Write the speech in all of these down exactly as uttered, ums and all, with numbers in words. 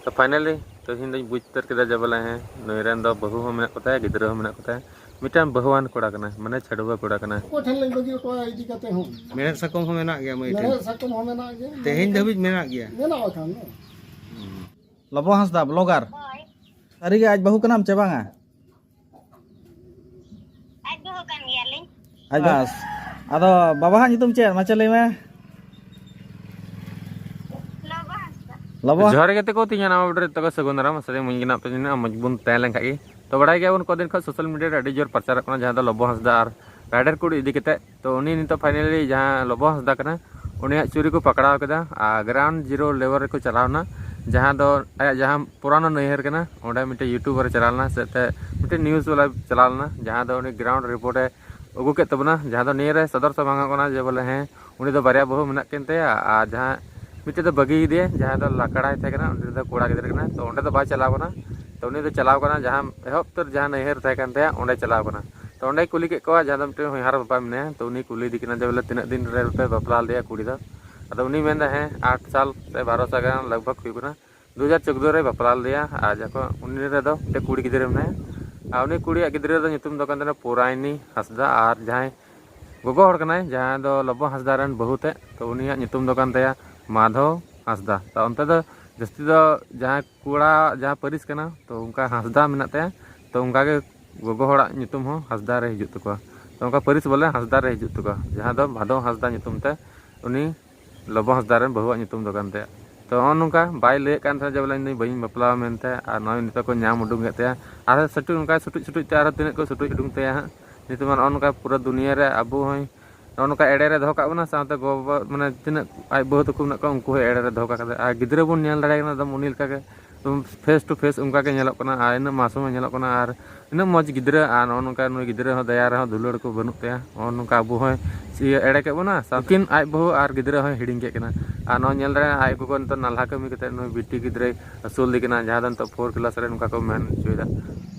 ᱛᱚ finally ᱛᱮᱦᱮᱧ ᱫᱚᱧ ᱵᱩᱡᱽ ᱩᱛᱟᱹᱨ ᱠᱮᱫᱟ ᱡᱮ ᱵᱚᱞᱮ ᱦᱮᱸ, ᱱᱩᱭ ᱨᱮᱱ ᱫᱚ ᱵᱟᱹᱦᱩ ᱦᱚᱸ ᱢᱮᱱᱟᱜ ᱠᱚᱛᱟᱭᱟ, ᱜᱤᱫᱽᱨᱟᱹ ᱦᱚᱸ ᱢᱮᱱᱟᱜ ᱠᱚᱛᱟᱭᱟ, ᱢᱤᱫᱴᱟᱝ ᱵᱟᱹᱦᱩᱣᱟᱱ ᱠᱚᱲᱟ ᱠᱟᱱᱟᱭ, ᱢᱟᱱᱮ ᱪᱷᱟᱹᱰᱣᱟᱹ ᱠᱚᱲᱟ ᱠᱟᱱᱟᱭ᱾ ᱚᱠᱚᱭ ᱴᱷᱮᱱ ᱞᱤᱧ ᱵᱟᱹᱜᱤ ᱦᱚᱴᱚᱣᱟ ᱤᱫᱤ ᱠᱟᱛᱮ ᱦᱚᱸ? ᱢᱮᱲᱦᱮᱫ ᱥᱟᱠᱚᱢ ᱦᱚᱸ ᱢᱮᱱᱟᱜ ᱜᱮᱭᱟ ᱢᱟᱹᱭ ᱴᱷᱮᱱ᱾ ᱢᱮᱲᱦᱮᱫ ᱥᱟᱠᱚᱢ ᱦᱚᱸ ᱢᱮᱱᱟᱜ ᱜᱮᱭᱟ᱾ ᱛᱮᱦᱮᱧ ᱫᱷᱟᱹᱵᱤᱡ ᱢᱮᱱᱟᱜ ᱜᱮᱭᱟ᱾ ᱢᱮᱱᱟᱜ ᱠᱷᱟᱱ ᱫᱚ᱾ ᱞᱚᱵᱚ ᱦᱟᱸᱥᱫᱟ, blogger᱾ ᱦᱳᱭ᱾ ᱥᱟᱹᱨᱤᱜᱮ ᱟᱡ ᱵᱟᱹᱦᱩ ᱠᱟᱱᱟᱢ ᱪᱮ ᱵᱟᱝᱟ? ᱟᱡ ᱵᱟᱹᱦᱩ ᱠᱟᱱ ᱜᱮᱭᱟᱞᱤᱧ᱾ ᱟᱡ ᱵᱟᱹᱦᱩ᱾ ᱵᱟᱥ᱾ ᱟᱫᱚ ᱵᱟᱵᱟᱣᱟᱜ ᱧᱩᱛᱩᱢ ᱪᱮᱫ? ᱢᱟᱪᱮ ᱞᱟᱹᱭ ᱢᱮ᱾ ᱞᱚᱵᱚ ᱦᱟᱸᱥᱫᱟ᱾ ᱞᱚᱵᱚ᱾ ᱡᱚᱦᱟᱨ ᱜᱮ ᱜᱟᱛᱮ ᱠᱚ, ᱛᱮᱦᱮᱧᱟᱜ ᱱᱟᱣᱟ video ᱨᱮ ᱡᱚᱛᱚ ᱠᱚ ᱥᱟᱹᱜᱩᱱ ᱫᱟᱨᱟᱢ᱾ ᱟᱥᱟ ᱫᱚᱧ ᱢᱚᱡᱽ ᱜᱮ ᱢᱮᱱᱟᱜ ᱯᱮ, ᱢᱚᱡᱽ ᱵᱚᱱ ᱛᱟᱦᱮᱸ ᱞᱮᱱ ᱠᱷᱟᱡ ᱜᱮ᱾ ᱛᱚ ᱵᱟᱲᱟᱭ ᱜᱮᱭᱟᱵᱚᱱ ᱠᱚᱫᱤᱱ ᱠᱷᱚᱱ social media ᱨᱮ ᱟᱹᱰᱤ ᱡᱳᱨ ᱯᱨᱚᱪᱟᱨᱚᱜ ᱠᱟᱱᱟ, ᱡᱟᱦᱟᱸ ᱫᱚ ᱞᱚᱵᱚ ᱦᱟᱸᱥᱫᱟ ᱟᱨ rider code ᱤᱫᱤ ᱠᱟᱛᱮ᱾ ᱛᱚ ᱩᱱᱤ ᱱᱤᱛᱚᱜ finally ᱡᱟᱦᱟᱸ ᱞᱚᱵᱚ ᱦᱟᱸᱥᱫᱟ ᱠᱟᱱᱟ, ᱩᱱᱤᱭᱟᱜ ᱪᱩᱨᱤ ᱠᱚ ᱯᱟᱠᱲᱟᱣ ᱠᱮᱫᱟ ᱟᱨ ground zero level ᱨᱮᱠᱚ ᱪᱟᱞᱟᱣ ᱮᱱᱟ, ᱡᱟᱦᱟᱸ ᱫᱚ ᱟᱭᱟᱜ ᱡᱟᱦᱟᱸ ᱯᱩᱨᱟᱱᱟ ᱱᱟᱹᱭᱦᱟᱹᱨ ᱠᱟᱱᱟ, ᱚᱸᱰᱮ ᱢᱤᱫᱴᱮᱱ YouTuber ᱮ ᱪᱟᱞᱟᱣ ᱞᱮᱱᱟ, ᱥᱮ ᱛᱮ ᱢᱤᱫᱴᱮᱱ news ᱵᱟᱞᱟ ᱪᱟᱞᱟᱣ ᱞᱮᱱᱟ, ᱡᱟᱦᱟᱸ ᱫᱚ ᱩᱱᱤ ground report ᱮ ᱟᱹᱜᱩ ᱠᱮᱫ ᱛᱟᱵᱚᱱᱟ, ᱡᱟᱦᱟᱸ ᱫᱚ ᱱᱤᱭᱟᱹ ᱨᱮ ᱥᱚᱫᱚᱨ ᱥᱟᱢᱟᱝ ᱠᱟᱱᱟ ᱡᱮ ᱵᱚᱞᱮ ᱦᱮᱸ, ᱩᱱᱤ ᱫᱚ ᱵᱟᱨᱭᱟ ᱵᱟᱹᱦᱩ ᱢᱮᱱᱟᱜ ᱠᱤᱱ ᱛᱟᱭᱟ ᱟᱨ ᱡᱟᱦᱟᱸ ᱢᱤᱫᱴᱮᱡ ᱫᱚ ᱵᱟᱹᱜᱤ ᱠᱮᱫᱮᱭᱟ, ᱡᱟᱦᱟᱸᱭ ᱫᱚ ᱞᱟᱠᱲᱟᱭ ᱛᱟᱦᱮᱸ ᱠᱟᱱᱟ, ᱩᱱᱤ ᱫᱚ ᱠᱚᱲᱟ ᱜᱤᱫᱽᱨᱟᱹ ᱠᱟᱱᱟ, ᱛᱚ ᱚᱸᱰᱮ ᱫᱚ ᱵᱟᱭ ᱪᱟᱞᱟᱣ ᱠᱟᱱᱟ᱾ ᱛᱚ ᱩᱱᱤ ᱫᱚ ᱪᱟᱞᱟᱣ ᱠᱟᱱᱟ ᱡᱟᱦᱟᱸ ᱮᱦᱚᱵ ᱩᱛᱟᱹᱨ ᱡᱟᱦᱟᱸ ᱱᱟᱹᱭᱦᱟᱹᱨ ᱛᱟᱦᱮᱸ ᱠᱟᱱ ᱛᱟᱭᱟ, ᱚᱸᱰᱮ ᱪᱟᱞᱟᱣ ᱠᱟᱱᱟ᱾ ᱛᱚ ᱚᱸᱰᱮᱭ ᱠᱩᱞᱤ ᱠᱮᱫ ᱠᱚᱣᱟ, ᱡᱟᱦᱟᱸ ᱫᱚ ᱢᱤᱫᱴᱮᱱ ᱦᱚᱧᱦᱟᱨ ᱵᱟᱵᱟ ᱢᱮᱱᱟᱭᱟ, ᱛᱚ ᱩᱱᱤᱭ ᱠᱩᱞᱤ ᱤᱫᱤ ᱠᱟᱱᱟ ᱡᱮ ᱵᱚᱞᱮ ᱛᱤᱱᱟᱹᱜ ᱫᱤᱱ ᱨᱮ ᱯᱮ ᱵᱟᱯᱞᱟ ᱞᱮᱫᱮᱭᱟ ᱠᱩᱲᱤ ᱫᱚ? ᱟᱫᱚ ᱩᱱᱤᱭ ᱢᱮᱱᱫᱟ ᱦᱮᱸ, ᱟᱴ ᱥᱟᱞ ᱥᱮ ᱵᱟᱨᱚ ᱥᱟᱞ ᱜᱟᱱ ᱞᱟᱜᱽ ᱵᱷᱟᱜᱽ ᱦᱩᱭᱩᱜ ᱠᱟᱱᱟ᱾ ᱫᱩ ᱦᱟᱡᱟᱨ ᱪᱳᱫᱽᱫᱳ ᱨᱮᱭ ᱵᱟᱯᱞᱟ ᱞᱮᱫᱮᱭᱟ ᱟᱨ ᱡᱚᱠᱷᱚᱱ ᱩᱱᱤ ᱨᱮᱫᱚ ᱢᱤᱫᱴᱮᱱ ᱠᱩᱲᱤ ᱜᱤᱫᱽᱨᱟᱹ ᱢᱮᱱᱟᱭᱟ᱾ ᱟᱨ ᱩᱱᱤ ᱠᱩᱲᱤᱭᱟᱜ ᱜᱤᱫᱽᱨᱟᱹ ᱫᱚ ᱧᱩᱛᱩᱢ ᱫᱚ ᱠᱟᱱ ᱛᱟᱭᱟ ᱯᱚᱨᱟᱭᱱᱤ ᱦᱟᱸᱥᱫᱟ, ᱟᱨ ᱡᱟᱦᱟᱸᱭ ᱜᱚᱜᱚ ᱦᱚᱲ ᱠᱟᱱᱟᱭ, ᱡᱟᱦᱟᱸᱭ ᱫᱚ ᱞᱚᱵᱚ ᱦᱟᱸᱥᱫᱟ ᱨᱮᱱ ᱵᱟᱹᱦᱩ ᱛᱮᱫ, ᱛᱚ ᱩᱱᱤᱭᱟᱜ ᱧᱩᱛᱩᱢ ᱫᱚ ᱠᱟᱱ ᱛᱟᱭᱟ ᱢᱟᱫᱷᱚ ᱦᱟᱸᱥᱫᱟ᱾ ᱛᱚ ᱚᱱᱛᱮ ᱫᱚ ᱡᱟᱹᱥᱛᱤ ᱫᱚ ᱡᱟᱦᱟᱸᱭ ᱠᱚᱲᱟ ᱡᱟᱦᱟᱸ ᱯᱟᱹᱨᱤᱥ ᱠᱟᱱᱟ, ᱛᱚ ᱚᱱᱠᱟ ᱦᱟᱸᱥᱫᱟ ᱢᱮᱱᱟᱜ ᱛᱟᱭᱟ, ᱛᱚ ᱚᱱᱠᱟ ᱜᱮ ᱜᱚᱜᱚ ᱦᱚᱲᱟᱜ ᱧᱩᱛᱩᱢ ᱦᱚᱸ ᱦᱟᱸᱥᱫᱟ ᱨᱮ ᱦᱤᱡᱩᱜ ᱛᱟᱠᱚᱣᱟ᱾ ᱛᱚ ᱚᱱᱠᱟ ᱯᱟᱹᱨᱤᱥ ᱵᱚᱞᱮ ᱦᱟᱸᱥᱫᱟ ᱨᱮ ᱦᱤᱡᱩᱜ ᱛᱟᱠᱚᱣᱟ, ᱡᱟᱦᱟᱸ ᱫᱚ ᱢᱟᱫᱷᱚ ᱦᱟᱸᱥᱫᱟ ᱧᱩᱛᱩᱢ ᱛᱮ ᱩᱱᱤ ᱞᱚᱵᱚ ᱦᱟᱸᱥᱫᱟ ᱨᱮᱱ ᱵᱟᱹᱦᱩᱣᱟᱜ ᱧᱩᱛᱩᱢ ᱫᱚ ᱠᱟᱱ ᱛᱟᱭᱟ᱾ ᱛᱚ ᱱᱚᱜᱼᱚ ᱱᱚᱝᱠᱟ ᱵᱟᱭ ᱞᱟᱹᱭᱮᱫ ᱠᱟᱱ ᱛᱟᱦᱮᱸᱫ ᱡᱮ ᱵᱚᱞᱮ ᱤᱧ ᱫᱚ ᱵᱟᱹᱧ ᱵᱟᱯᱞᱟᱣᱟ ᱢᱮᱱᱛᱮ, ᱟᱨ ᱱᱚᱜᱼᱚᱭ ᱱᱤᱛᱚᱜ ᱠᱚ ᱧᱟᱢ ᱩᱰᱩᱝ ᱮᱫ ᱛᱟᱭᱟ᱾ ᱟᱨ ᱥᱩᱴᱩᱡ ᱚᱱᱠᱟ ᱥᱩᱴᱩᱡ ᱥᱩᱴᱩᱡ ᱛᱮ ᱟᱨᱦᱚᱸ ᱛᱤᱱᱟᱹᱜ ᱠᱚ ᱥᱩᱴᱩᱡ ᱩᱰᱩᱝ ᱛᱟᱭᱟ ᱦᱟᱸᱜ᱾ ᱱᱤᱛᱚᱜ ᱢᱟ ᱱᱚᱜᱼᱚ ᱱᱚᱝᱠᱟ ᱯᱩᱨᱟᱹ ᱫᱩᱱᱤᱭᱟᱹ ᱨᱮ ᱟᱵᱚ ᱦᱚᱸᱭ ᱱᱚᱜᱼᱚ ᱱᱚᱝᱠᱟ ᱮᱲᱮ ᱨᱮ ᱫᱚᱦᱚ ᱠᱟᱜ ᱵᱚᱱᱟ, ᱥᱟᱶᱛᱮ ᱜᱚ-ᱵᱟᱵᱟ ᱢᱟᱱᱮ ᱛᱤᱱᱟᱹᱜ ᱟᱡ ᱵᱟᱹᱦᱩ ᱛᱟᱠᱚ ᱢᱮᱱᱟᱜ ᱠᱚᱣᱟ, ᱩᱱᱠᱩ ᱦᱚᱸ ᱮᱲᱮ ᱨᱮ ᱫᱚᱦᱚ ᱠᱟᱜ ᱠᱟᱫᱟ᱾ ᱟᱨ ᱜᱤᱫᱽᱨᱟᱹ ᱵᱚᱱ ᱧᱮᱞ ᱫᱟᱲᱮᱭᱟᱭ ᱠᱟᱱᱟ ᱮᱠᱫᱚᱢ ᱩᱱᱤ ᱞᱮᱠᱟ ᱜᱮ, ᱮᱠᱫᱚᱢ face to face ᱚᱱᱠᱟ ᱜᱮ ᱧᱮᱞᱚᱜ ᱠᱟᱱᱟ, ᱟᱨ ᱤᱱᱟᱹᱜ ᱢᱟᱥᱩᱢ ᱮ ᱧᱮᱞᱚᱜ ᱠᱟᱱᱟ᱾ ᱟᱨ ᱤᱱᱟᱹᱜ ᱢᱚᱡᱽ ᱜᱤᱫᱽᱨᱟᱹ, ᱟᱨ ᱱᱚᱜᱼᱚ ᱱᱚᱝᱠᱟ ᱱᱩᱭ ᱜᱤᱫᱽᱨᱟᱹ ᱦᱚᱸ ᱫᱟᱭᱟ ᱨᱮᱦᱚᱸ ᱫᱩᱞᱟᱹᱲ ᱠᱚ ᱵᱟᱹᱱᱩᱜ ᱛᱟᱭᱟ᱾ ᱱᱚᱜᱼᱚ ᱱᱚᱝᱠᱟ ᱟᱵᱚ ᱦᱚᱸᱭ ᱤᱭᱟᱹ ᱮᱲᱮ ᱠᱮᱫ ᱵᱚᱱᱟ᱾ ᱥᱟᱣᱠᱤᱱ ᱟᱡ ᱵᱟᱹᱦᱩ ᱟᱨ ᱜᱤᱫᱽᱨᱟᱹ ᱦᱚᱸᱭ ᱦᱤᱲᱤᱧ ᱠᱮᱫ ᱠᱤᱱᱟ᱾ ᱟᱨ ᱱᱚᱣᱟ ᱧᱮᱞ ᱫᱟᱲᱮᱭᱟᱜᱼᱟ ᱟᱡ ᱜᱚᱜᱚ ᱱᱤᱛᱚᱜ ᱱᱟᱞᱦᱟ ᱠᱟᱹᱢᱤ ᱠᱟᱛᱮ ᱱᱩᱭ ᱵᱤᱴᱤ ᱜᱤᱫᱽᱨᱟᱹᱭ ᱟᱹᱥᱩᱞ ᱫᱮ ᱠᱟᱱᱟ, ᱡᱟᱦᱟᱸ ᱫᱚ ᱱᱤᱛᱚᱜ four class ᱨᱮ ᱱᱚᱝᱠᱟ ᱠᱚ ᱢᱮᱱ ᱦᱚᱪᱚᱭᱮᱫᱟ᱾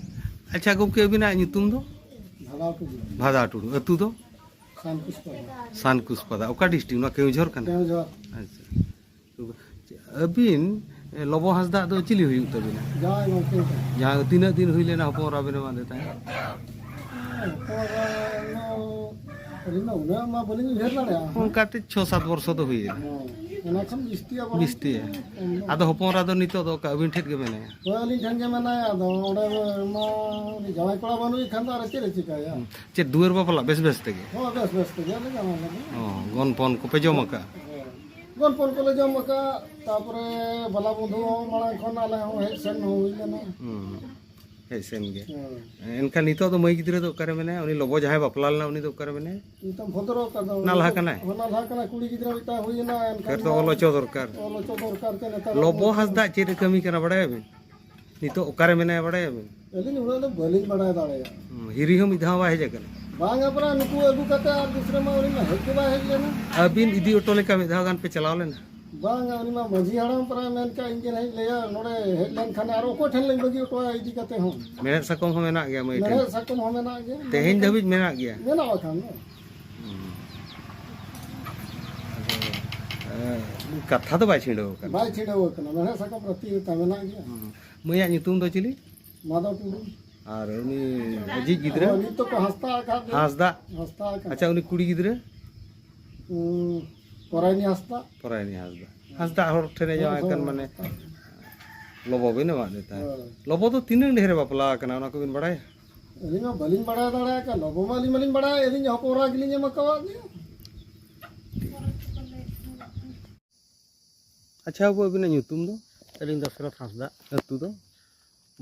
ᱟᱪᱪᱷᱟ ᱜᱚᱢᱠᱮ, ᱟᱹᱵᱤᱱᱟᱜ ᱧᱩᱛᱩᱢ ᱫᱚ? ᱵᱷᱟᱫᱟ ᱴᱩᱰᱩ᱾ ᱵᱷᱟᱫᱟ ᱴᱩᱰᱩ᱾ ᱟᱹᱛᱩ ᱫᱚ? ᱥᱟᱱᱠᱩᱥᱯᱟᱫᱟ᱾ ᱥᱟᱱᱠᱩᱥᱯᱟᱫᱟ᱾ ᱚᱠᱟ district? ᱱᱚᱣᱟ ᱠᱮᱣᱡᱷᱚᱨ ᱠᱟᱱᱟ? ᱠᱮᱣᱡᱷᱚᱨ᱾ ᱟᱪᱪᱷᱟ᱾ ᱛᱚᱵᱮ ᱟᱹᱵᱤᱱ ᱮ, ᱞᱚᱵᱚ ᱦᱟᱸᱥᱫᱟᱜ ᱫᱚ ᱪᱤᱞᱤ ᱦᱩᱭᱩᱜ ᱛᱟᱵᱤᱱᱟ? ᱡᱟᱶᱟᱭ ᱜᱚᱢᱠᱮ ᱛᱟᱭ᱾ ᱡᱟᱦᱟᱸ ᱛᱤᱱᱟᱹᱜ ᱫᱤᱱ ᱦᱩᱭ ᱞᱮᱱᱟ ᱦᱚᱯᱚᱱ ᱮᱨᱟ ᱵᱤᱱ ᱮᱢᱟᱫᱮ ᱛᱟᱦᱮᱸᱫ? ᱦᱚᱯᱚᱱ ᱮᱨᱟ ᱫᱚ ᱟᱹᱞᱤᱧ ᱫᱚ ᱩᱱᱟᱹᱜ ᱢᱟ ᱵᱟᱹᱞᱤᱧ ᱩᱭᱦᱟᱹᱨ ᱫᱟᱲᱮᱭᱟᱜᱼᱟ᱾ ᱚᱱᱠᱟᱛᱮ ᱪᱷᱚ ᱥᱟᱛ ᱵᱚᱨᱥᱚ ᱫᱚ ᱦᱩᱭ ᱮᱱᱟ᱾ ᱦᱮᱸ, ᱚᱱᱟ ᱠᱷᱚᱱ ᱵᱤᱥᱛᱤᱭᱟ ᱵᱚᱨᱚᱝ᱾ ᱵᱤᱥᱛᱤᱭᱟ᱾ ᱠᱚᱢ ᱫᱚ᱾ ᱟᱫᱚ ᱦᱚᱯᱚᱱ ᱮᱨᱟ ᱫᱚ ᱱᱤᱛᱚᱜ ᱫᱚ ᱚᱠᱟ ᱟᱹᱵᱤᱱ ᱴᱷᱮᱱ ᱜᱮ ᱢᱮᱱᱟᱭᱟ? ᱦᱳᱭ, ᱟᱹᱞᱤᱧ ᱴᱷᱮᱱ ᱜᱮ ᱢᱮᱱᱟᱭᱟ᱾ ᱟᱫᱚ ᱚᱸᱰᱮ ᱢᱟ ᱩᱱᱤ ᱡᱟᱶᱟᱭ ᱠᱚᱲᱟ ᱵᱟᱹᱱᱩᱜ ᱠᱷᱟᱱ ᱫᱚ ᱟᱨ ᱪᱮᱫ ᱮ ᱪᱤᱠᱟᱹᱭᱟ? ᱦᱩᱸ᱾ ᱪᱮᱫ ᱫᱩᱣᱟᱹᱨ ᱵᱟᱯᱞᱟ ᱵᱮᱥ ᱵᱮᱥ ᱛᱮᱜᱮ? ᱦᱳᱭ, ᱵᱮᱥ ᱵᱮᱥ ᱛᱮᱜᱮ ᱟᱞᱮ ᱡᱟᱶᱟᱭ ᱞᱮᱱᱟ᱾ ᱚ, ᱜᱚᱱᱯᱚᱱ ᱠᱚᱯᱮ ᱡᱚᱢ ᱟᱠᱟᱫᱼᱟ? ᱦᱳᱭ᱾ ᱜᱚᱱᱯᱚᱱ ᱠᱚᱞᱮ ᱡᱚᱢ ᱟᱠᱟᱫ, ᱛᱟᱯᱚᱨᱮ ᱵᱟᱞᱟ ᱵᱚᱱᱫᱷᱩ ᱦᱚᱸ ᱢᱟᱲᱟᱝ ᱠᱷᱚᱱ ᱟᱞᱮ ᱦᱚᱸ ᱦᱮᱡ ᱥᱮᱱ ᱦᱚᱸ ᱦᱩᱭ ᱞᱮᱱᱟ᱾ ᱦᱩᱸ᱾ ᱦᱮᱡ ᱥᱮᱱ ᱜᱮ᱾ ᱦᱮᱸ᱾ ᱮᱱᱠᱷᱟᱱ ᱱᱤᱛᱚᱜ ᱫᱚ ᱢᱟᱹᱭ ᱜᱤᱫᱽᱨᱟᱹ ᱫᱚ ᱚᱠᱟᱨᱮ ᱢᱮᱱᱟᱭᱟ? ᱩᱱᱤ ᱞᱚᱵᱚ ᱡᱟᱦᱟᱸᱭ ᱵᱟᱯᱞᱟ ᱞᱮᱱᱟ, ᱩᱱᱤ ᱫᱚ ᱚᱠᱟᱨᱮ ᱢᱮᱱᱟᱭᱟ? ᱱᱤᱛᱚᱜ ᱵᱷᱚᱫᱨᱚᱠ ᱟᱫᱚ᱾ ᱱᱟᱞᱦᱟ ᱠᱟᱱᱟᱭ? ᱦᱚᱸ, ᱱᱟᱞᱦᱟ ᱠᱟᱱᱟᱭ, ᱠᱩᱲᱤ ᱜᱤᱫᱽᱨᱟᱹ ᱢᱤᱫᱴᱟᱝ ᱦᱩᱭ ᱮᱱᱟ, ᱮᱱᱠᱷᱟᱱ ᱯᱷᱮᱨ ᱫᱚ ᱢᱟ ᱚᱞ ᱦᱚᱪᱚ ᱫᱚᱨᱠᱟᱨ᱾ ᱚᱞ ᱦᱚᱪᱚ ᱫᱚᱨᱠᱟᱨ ᱛᱮ ᱱᱮᱛᱟᱨ ᱞᱚᱵᱚ ᱫᱚ ᱦᱟᱸᱥᱫᱟᱜ ᱪᱮᱫ ᱮ ᱠᱟᱹᱢᱤ ᱠᱟᱱᱟ ᱵᱟᱲᱟᱭᱟᱵᱤᱱ? ᱱᱤᱛᱚᱜ ᱚᱠᱟᱨᱮ ᱢᱮᱱᱟᱭᱟ ᱵᱟᱲᱟᱭᱟᱵᱤᱱ? ᱟᱹᱞᱤᱧ ᱩᱱᱟᱹᱜ ᱫᱚ ᱵᱟᱹᱞᱤᱧ ᱵᱟᱲᱟᱭ ᱫᱟᱲᱮᱭᱟᱜᱼᱟ᱾ ᱦᱩᱸ, ᱦᱤᱨᱤ ᱦᱚᱸ ᱢᱤᱫ ᱫᱷᱟᱣ ᱵᱟᱭ ᱦᱮᱡ ᱟᱠᱟᱱᱟ? ᱵᱟᱝᱟ, ᱯᱟᱨᱟ ᱱᱩᱠᱩ ᱟᱹᱜᱩ ᱠᱟᱛᱮ ᱟᱨ ᱫᱩᱥᱨᱟᱹ ᱢᱟ ᱩᱱᱤ ᱢᱟ ᱦᱮᱡ ᱜᱮ ᱵᱟᱭ ᱦᱮᱡ ᱞᱮᱱᱟ᱾ ᱟᱹᱵᱤᱱ ᱤᱫᱤ ᱦᱚᱴᱚ ᱞᱮᱠᱟ ᱢᱤᱫ ᱫᱷᱟᱣ ᱜᱟᱱ ᱯᱮ ᱪᱟᱞᱟᱣ ᱞᱮᱱᱟ? ᱵᱟᱝᱟ, ᱩᱱᱤ ᱢᱟ ᱢᱟᱹᱡᱷᱤ ᱦᱟᱲᱟᱢ ᱯᱟᱨᱟ ᱢᱮᱱ ᱠᱟᱜ ᱤᱧ ᱜᱮ ᱱᱟᱦᱟᱜ ᱞᱟᱹᱭᱟ, ᱱᱚᱰᱮ ᱦᱮᱡ ᱞᱮᱱᱠᱷᱟᱱ ᱟᱨ ᱚᱠᱚᱭ ᱴᱷᱮᱱ ᱞᱤᱧ ᱵᱟᱹᱜᱤ ᱦᱚᱴᱚᱣᱟᱭᱟ ᱤᱫᱤ ᱠᱟᱛᱮ ᱦᱚᱸ? ᱢᱮᱲᱦᱮᱫ ᱥᱟᱠᱚᱢ ᱦᱚᱸ ᱢᱮᱱᱟᱜ ᱜᱮᱭᱟ ᱢᱟᱹᱭ ᱴᱷᱮᱱ? ᱢᱮᱲᱦᱮᱫ ᱥᱟᱠᱚᱢ ᱦᱚᱸ ᱢᱮᱱᱟᱜ ᱜᱮᱭᱟ᱾ ᱛᱮᱦᱮᱧ ᱫᱷᱟᱹᱵᱤᱡ ᱢᱮᱱᱟᱜ ᱜᱮᱭᱟ? ᱢᱮᱱᱟᱜ ᱵᱟᱠᱷᱟᱱ ᱫᱚ᱾ ᱦᱩᱸ᱾ ᱟᱫᱚ, ᱮ, ᱠᱟᱛᱷᱟ ᱫᱚ ᱵᱟᱭ ᱪᱷᱤᱰᱟᱹᱣ ᱟᱠᱟᱱᱟ᱾ ᱵᱟᱭ ᱪᱷᱤᱰᱟᱹᱣ ᱟᱠᱟᱱᱟ, ᱢᱮᱲᱦᱮᱫ ᱥᱟᱠᱚᱢ ᱨᱟᱹᱛᱤ ᱨᱮ ᱛᱟᱭ ᱢᱮᱱᱟᱜ ᱜᱮᱭᱟ᱾ ᱦᱩᱸ᱾ ᱢᱟᱹᱭᱟᱜ ᱧᱩᱛᱩᱢ ᱫᱚ ᱪᱤᱞᱤ? ᱢᱟᱫᱷᱚ ᱴᱩᱰᱩ᱾ ᱟᱨ ᱩᱱᱤ ᱟᱡᱤᱡ ᱜᱤᱫᱽᱨᱟᱹ? ᱦᱳᱭ, ᱱᱤᱛ ᱫᱚᱠᱚ ᱦᱟᱸᱥᱫᱟ ᱟᱠᱟᱫ ᱜᱮᱭᱟ᱾ ᱦᱟᱸᱥᱫᱟ? ᱦᱟᱸᱥᱫᱟ ᱟᱠᱟᱫ᱾ ᱟᱪᱪᱷᱟ, ᱩᱱᱤ ᱠᱩᱲᱤ ᱜᱤᱫᱽᱨᱟᱹ? ᱩᱸ, ᱯᱚᱨᱟᱭᱱᱤ ᱦᱟᱸᱥᱫᱟ᱾ ᱯᱚᱨᱟᱭᱱᱤ ᱦᱟᱸᱥᱫᱟ᱾ ᱦᱟᱸᱥᱫᱟ ᱦᱚᱲ ᱴᱷᱮᱱᱮ ᱦᱳᱭ, ᱡᱟᱶᱟᱭ ᱦᱳᱭ, ᱠᱟᱱ, ᱢᱟᱱᱮ, ᱦᱳᱭ᱾ ᱞᱚᱵᱚ ᱵᱤᱱ ᱮᱢᱟᱫᱮ ᱛᱟᱦᱮᱸᱫ᱾ ᱦᱳᱭ᱾ ᱞᱚᱵᱚ ᱫᱚ ᱛᱤᱱᱟᱹᱜ ᱰᱷᱮᱨᱮ ᱵᱟᱯᱞᱟ ᱟᱠᱟᱱᱟ, ᱚᱱᱟ ᱠᱚᱵᱤᱱ ᱵᱟᱲᱟᱭᱟ? ᱟᱹᱞᱤᱧ ᱢᱟ ᱵᱟᱹᱞᱤᱧ ᱵᱟᱲᱟᱭ ᱫᱟᱲᱮᱭᱟᱜ ᱠᱟᱱ, ᱞᱚᱵᱚ ᱢᱟ ᱟᱹᱞᱤᱧ ᱢᱟᱞᱤᱧ ᱵᱟᱲᱟᱭᱟ, ᱟᱹᱞᱤᱧ ᱦᱚᱯᱚᱱ ᱮᱨᱟ ᱜᱮᱞᱤᱧ ᱮᱢ ᱟᱠᱟᱣᱟᱫ ᱜᱮᱭᱟ᱾ ᱟᱪᱪᱷᱟ ᱵᱟᱹᱵᱩ, ᱟᱹᱵᱤᱱᱟᱜ ᱧᱩᱛᱩᱢ ᱫᱚ? ᱟᱹᱞᱤᱧ ᱫᱚᱥᱨᱚᱛᱷ ᱦᱟᱸᱥᱫᱟ᱾ ᱟᱹᱛᱩ ᱫᱚ?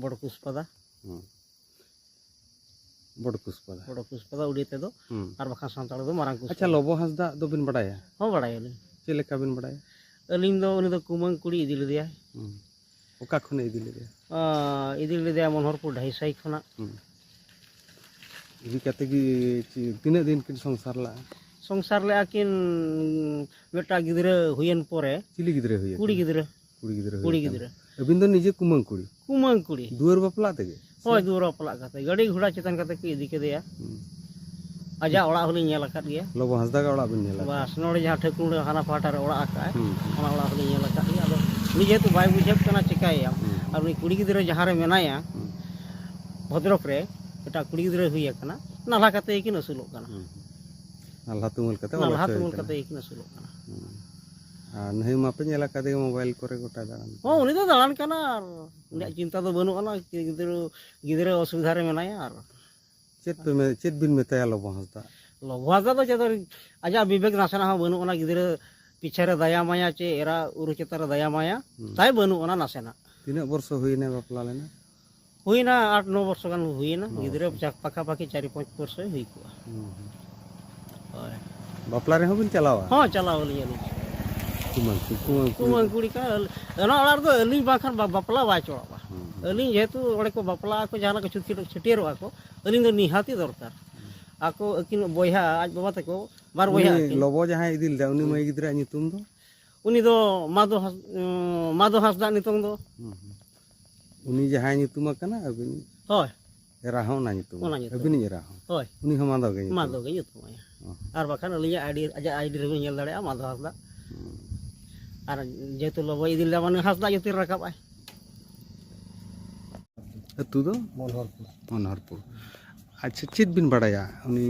ᱵᱚᱲ ᱠᱩᱥᱯᱟᱫᱟ᱾ ᱦᱩᱸ᱾ ᱵᱚᱲ ᱠᱩᱥᱯᱟᱫᱟ᱾ ᱵᱚᱲ ᱠᱩᱥᱯᱟᱫᱟ ᱩᱲᱤᱭᱟ ᱛᱮᱫᱚ, ᱦᱩᱸ᱾ ᱟᱨ ᱵᱟᱠᱷᱟᱱ ᱥᱟᱱᱛᱟᱲ ᱫᱚ ᱢᱟᱨᱟᱝ ᱠᱩᱥᱯᱟᱫᱟ᱾ ᱟᱪᱪᱷᱟ, ᱞᱚᱵᱚ ᱦᱟᱸᱥᱫᱟᱜ ᱫᱚᱵᱤᱱ ᱵᱟᱲᱟᱭᱟ? ᱦᱚᱸ, ᱵᱟᱲᱟᱭᱟᱞᱤᱧ᱾ ᱪᱮᱫ ᱞᱮᱠᱟ ᱵᱤᱱ ᱵᱟᱲᱟᱭᱟ? ᱟᱹᱞᱤᱧ ᱫᱚ ᱩᱱᱤ ᱫᱚ ᱠᱩᱢᱟᱹᱝ ᱠᱩᱲᱤ ᱤᱫᱤ ᱞᱮᱫᱮᱭᱟᱭ᱾ ᱦᱩᱸ᱾ ᱚᱠᱟ ᱠᱷᱚᱱᱮ ᱤᱫᱤ ᱞᱮᱫᱮᱭᱟ? ᱟᱸ, ᱤᱫᱤ ᱞᱮᱫᱮᱭᱟ ᱢᱚᱱᱳᱦᱚᱨᱯᱩᱨ ᱰᱷᱟᱹᱭᱥᱟᱹᱭ ᱠᱷᱚᱱᱟᱜ᱾ ᱦᱩᱸ᱾ ᱤᱫᱤ ᱠᱟᱛᱮ ᱜᱮ ᱪᱮ-, ᱛᱤᱱᱟᱹᱜ ᱫᱤᱱ ᱠᱤᱱ ᱥᱚᱝᱥᱟᱨ ᱞᱟᱜᱼᱟ? ᱥᱚᱝᱥᱟᱨ ᱞᱮᱜᱼᱟ ᱠᱤᱱ ᱢᱤᱫᱴᱟᱝ ᱜᱤᱫᱽᱨᱟᱹ ᱦᱩᱭᱮᱱ ᱯᱚᱨᱮ᱾ ᱪᱤᱞᱤ ᱜᱤᱫᱽᱨᱟᱹ ᱦᱩᱭ ᱠᱩᱲᱤ ᱟᱠᱟᱱᱟ? ᱜᱤᱫᱽᱨᱟᱹ᱾ ᱠᱩᱲᱤ ᱜᱤᱫᱽᱨᱟᱹ ᱦᱩᱭ ᱠᱩᱲᱤ ᱟᱠᱟᱱᱟ᱾ ᱜᱤᱫᱽᱨᱟᱹ᱾ ᱟᱹᱵᱤᱱ ᱫᱚ ᱱᱤᱡᱮ ᱠᱩᱢᱟᱹᱝ ᱠᱩᱲᱤ? ᱠᱩᱢᱟᱹᱝ ᱠᱩᱲᱤ᱾ ᱫᱩᱣᱟᱹᱨ ᱵᱟᱯᱞᱟ ᱛᱮᱜᱮ? ᱦᱳᱭ, ᱫᱩᱣᱟᱹᱨ ᱵᱟᱯᱞᱟᱜ ᱠᱟᱛᱮ ᱜᱟᱹᱰᱤ ᱜᱷᱚᱲᱟ ᱪᱮᱛᱟᱱ ᱠᱟᱛᱮ ᱠᱚ ᱤᱫᱤ ᱠᱮᱫᱮᱭᱟ᱾ ᱦᱩᱸ᱾ ᱟᱡᱟᱜ ᱚᱲᱟᱜ ᱦᱚᱸᱞᱤᱧ ᱧᱮᱞ ᱟᱠᱟᱫ ᱜᱮᱭᱟ᱾ ᱞᱚᱵᱚ ᱦᱟᱸᱥᱫᱟ ᱜᱮ ᱚᱲᱟᱜ ᱵᱤᱱ ᱧᱮᱞ ᱟᱠᱟᱫ? ᱵᱟᱥ, ᱱᱚᱰᱮ ᱡᱟᱦᱟᱸ ᱴᱷᱟᱹᱠᱩᱨ ᱦᱟᱱᱟ ᱯᱟᱦᱴᱟ ᱨᱮ ᱚᱲᱟᱜ ᱟᱠᱟᱫᱼᱟᱭ, ᱦᱩᱸ᱾ ᱚᱱᱟ ᱚᱲᱟᱜ ᱦᱚᱸᱞᱤᱧ ᱧᱮᱞ ᱟᱠᱟᱫ ᱜᱮᱭᱟ᱾ ᱟᱫᱚ ᱩᱱᱤ ᱡᱮᱦᱮᱛᱩ ᱵᱟᱭ ᱵᱩᱡᱷᱟᱹᱣ ᱠᱟᱱᱟ ᱪᱮᱠᱟᱭᱟᱢ᱾ ᱦᱩᱸ᱾ ᱟᱨ ᱩᱱᱤ ᱠᱩᱲᱤ ᱜᱤᱫᱽᱨᱟᱹ ᱡᱟᱦᱟᱸ ᱨᱮ ᱢᱮᱱᱟᱭᱟ, ᱦᱩᱸ᱾ ᱵᱷᱚᱫᱨᱚᱠ ᱨᱮ, ᱮᱴᱟᱜ ᱠᱩᱲᱤ ᱜᱤᱫᱽᱨᱟᱹ ᱦᱩᱭ ᱟᱠᱟᱱᱟ, ᱱᱟᱞᱦᱟ ᱠᱟᱛᱮ ᱜᱮᱠᱤᱱ ᱟᱹᱥᱩᱞᱚᱜ ᱠᱟᱱᱟ᱾ ᱦᱩᱸ᱾ ᱱᱟᱞᱦᱟ ᱛᱩᱢᱟᱹᱞ ᱠᱟᱛᱮ ᱚᱞ ᱱᱟᱞᱦᱟ ᱦᱚᱪᱚᱭᱮ ᱛᱩᱢᱟᱹᱞ ᱠᱟᱱᱟ᱾ ᱠᱟᱛᱮ ᱜᱮᱠᱤᱱ ᱟᱹᱥᱩᱞᱚᱜ ᱠᱟᱱᱟ᱾ ᱦᱩᱸ᱾ ᱟᱨ ᱱᱟᱹᱭ ᱢᱟᱯᱮ ᱧᱮᱞ ᱟᱠᱟᱫᱮ ᱜᱮ ᱢᱳᱵᱟᱭᱤᱞ ᱠᱚᱨᱮ ᱜᱚᱴᱟ ᱫᱟᱬᱟᱱ᱾ ᱦᱚᱸ, ᱩᱱᱤ ᱫᱚ ᱫᱟᱬᱟᱱ ᱠᱟᱱᱟ, ᱟᱨ ᱩᱱᱤᱭᱟᱜ ᱪᱤᱱᱛᱟ ᱫᱚ ᱵᱟᱹᱱᱩᱜ ᱟᱱᱟ, ᱜᱤᱫᱽᱨᱟᱹ, ᱜᱤᱫᱽᱨᱟᱹ ᱚᱥᱩᱵᱤᱫᱷᱟ ᱨᱮ ᱢᱮᱱᱟᱭᱟ᱾ ᱟᱨ ᱪᱮᱫ ᱯᱮ ᱢᱮ-, ᱪᱮᱫ ᱵᱤᱱ ᱢᱮᱛᱟᱭᱟ ᱞᱚᱵᱚ ᱦᱟᱸᱥᱫᱟ? ᱞᱚᱵᱚ ᱦᱟᱸᱥᱫᱟ ᱫᱚ ᱪᱮᱫ, ᱟᱡᱟᱜ ᱵᱤᱵᱮᱠ ᱱᱟᱥᱮᱱᱟᱜ ᱦᱚᱸ ᱵᱟᱹᱱᱩᱜ ᱟᱱᱟ, ᱜᱤᱫᱽᱨᱟᱹ ᱯᱤᱪᱷᱮ ᱨᱮ ᱫᱟᱭᱟ ᱢᱟᱭᱟ ᱪᱮ ᱮᱨᱟ ᱩᱨᱩ ᱪᱮᱛᱟᱱ ᱨᱮ ᱫᱟᱭᱟ ᱢᱟᱭᱟ ᱦᱩᱸ᱾ ᱛᱟᱭ ᱵᱟᱹᱱᱩᱜ ᱟᱱᱟ ᱱᱟᱥᱮᱱᱟᱜ᱾ ᱛᱤᱱᱟᱹᱜ ᱵᱚᱨᱥᱚ ᱦᱩᱭᱱᱟ ᱵᱟᱯᱞᱟ ᱞᱮᱱᱟ? ᱦᱩᱭᱱᱟ ᱟᱴ ᱱᱚ ᱵᱚᱨᱥᱚ ᱜᱟᱱ ᱦᱩᱭᱱᱟ, ᱱᱚ ᱜᱤᱫᱽᱨᱟᱹ ᱵᱚᱨᱥᱚ᱾ ᱪᱟ-, ᱯᱟᱠᱟ ᱯᱟᱠᱤ ᱪᱟᱨ ᱯᱟᱸᱪ ᱵᱚᱨᱥᱚᱭ ᱦᱩᱭ ᱠᱚᱜᱼᱟ᱾ ᱦᱩᱸ, ᱦᱩᱸ᱾ ᱦᱳᱭ᱾ ᱵᱟᱯᱞᱟ ᱨᱮᱦᱚᱸ ᱵᱤᱱ ᱪᱟᱞᱟᱣᱟ? ᱦᱚᱸ, ᱪᱟᱞᱟᱣ ᱟᱹᱞᱤᱧ, ᱟᱹᱞᱤᱧ᱾ ᱠᱩᱢᱟᱹᱝ ᱠᱩ-, ᱠᱩᱢᱟᱹᱝ ᱠᱩᱲᱤ ᱠᱩᱢᱟᱹᱝ ᱠᱚ᱾ ᱠᱩᱲᱤ ᱠᱟᱱᱟ, ᱟᱹᱞ-, ᱚᱱᱟ ᱚᱲᱟᱜ ᱨᱮᱫᱚ ᱟᱹᱞᱤᱧ ᱵᱟᱝᱠᱷᱟᱱ ᱵᱟ-, ᱵᱟᱯᱞᱟ ᱵᱟᱭ ᱪᱟᱞᱟᱜᱼᱟ᱾ ᱦᱩᱸ, ᱦᱩᱸ᱾ ᱟᱹᱞᱤᱧ ᱡᱮᱦᱮᱛᱩ ᱚᱸᱰᱮ ᱠᱚ ᱵᱟᱯᱞᱟᱜ ᱟᱠᱚ, ᱡᱟᱦᱟᱱᱟᱜ ᱠᱚ ᱪᱷᱟᱹᱴᱭᱟᱹᱨ-, ᱪᱷᱟᱹᱴᱭᱟᱹᱨᱚᱜᱼᱟ ᱠᱚ, ᱟᱹᱞᱤᱧ ᱫᱚ ᱱᱤᱦᱟᱹᱛᱤ ᱫᱚᱨᱠᱟᱨ᱾ ᱦᱩᱸ᱾ ᱟᱠᱚ ᱟᱹᱠᱤᱱ ᱵᱚᱭᱦᱟ, ᱟᱡ ᱵᱟᱵᱟ ᱛᱟᱠᱚ, ᱵᱟᱨ ᱵᱚᱭᱦᱟ ᱩᱱᱤ ᱟᱹᱠᱤᱱ᱾ ᱞᱚᱵᱚ ᱡᱟᱦᱟᱸᱭ ᱤᱫᱤ ᱞᱮᱫᱟ, ᱩᱱᱤ ᱦᱩᱸ᱾ ᱢᱟᱹᱭ ᱜᱤᱫᱽᱨᱟᱹᱣᱟᱜ ᱧᱩᱛᱩᱢ ᱫᱚ? ᱩᱱᱤ ᱫᱚ ᱢᱟᱫᱷᱚ ᱦᱟᱸᱥ-, ᱩᱸ, ᱢᱟᱫᱷᱚ ᱦᱟᱸᱥᱫᱟ ᱱᱤᱛᱚᱝ ᱫᱚ᱾ ᱦᱩᱸ, ᱦᱩᱸ᱾ ᱩᱱᱤ ᱡᱟᱦᱟᱸᱭ ᱧᱩᱛᱩᱢ ᱟᱠᱟᱱᱟ, ᱟᱹᱵᱤᱱ ᱦᱳᱭ᱾ ᱮᱨᱟ ᱦᱚᱸ ᱚᱱᱟ ᱧᱩᱛᱩᱢ᱾ ᱚᱱᱟ ᱧᱩᱛᱩᱢ᱾ ᱟᱹᱵᱤᱱᱤᱡ ᱮᱨᱟ ᱦᱚᱸ? ᱦᱳᱭ᱾ ᱩᱱᱤ ᱦᱚᱸ ᱢᱟᱫᱷᱚ ᱜᱮ ᱧᱩᱛᱩᱢ? ᱢᱟᱫᱷᱚ ᱜᱮ ᱧᱩᱛᱩᱢ ᱟᱭᱟ᱾ ᱚ᱾ ᱟᱨ ᱵᱟᱠᱷᱟᱱ ᱟᱹᱞᱤᱧᱟᱜ ᱟᱭᱰᱤ, ᱟᱡᱟᱜ ᱟᱭᱰᱤ ᱨᱮᱵᱤᱱ ᱧᱮᱞ ᱫᱟᱲᱮᱭᱟᱜᱼᱟ, ᱢᱟᱫᱷᱚ ᱦᱟᱸᱥᱫᱟ᱾ ᱦᱩᱸ᱾ ᱟᱨ ᱡᱮᱦᱮᱛᱩ ᱞᱚᱵᱚᱭ ᱤᱫᱤ ᱞᱮᱫᱟ, ᱢᱟᱱᱮ ᱦᱟᱸᱥᱫᱟ ᱧᱩᱛᱩᱢ ᱨᱟᱠᱟᱵ ᱟᱭ᱾ ᱟᱹᱛᱩ ᱫᱚ? ᱢᱚᱱᱳᱦᱚᱨᱯᱩᱨ᱾ ᱢᱚᱱᱳᱦᱚᱨᱯᱩᱨ᱾ ᱟᱪᱪᱷᱟ, ᱪᱮᱫ ᱵᱤᱱ ᱵᱟᱲᱟᱭᱟ ᱩᱱᱤ?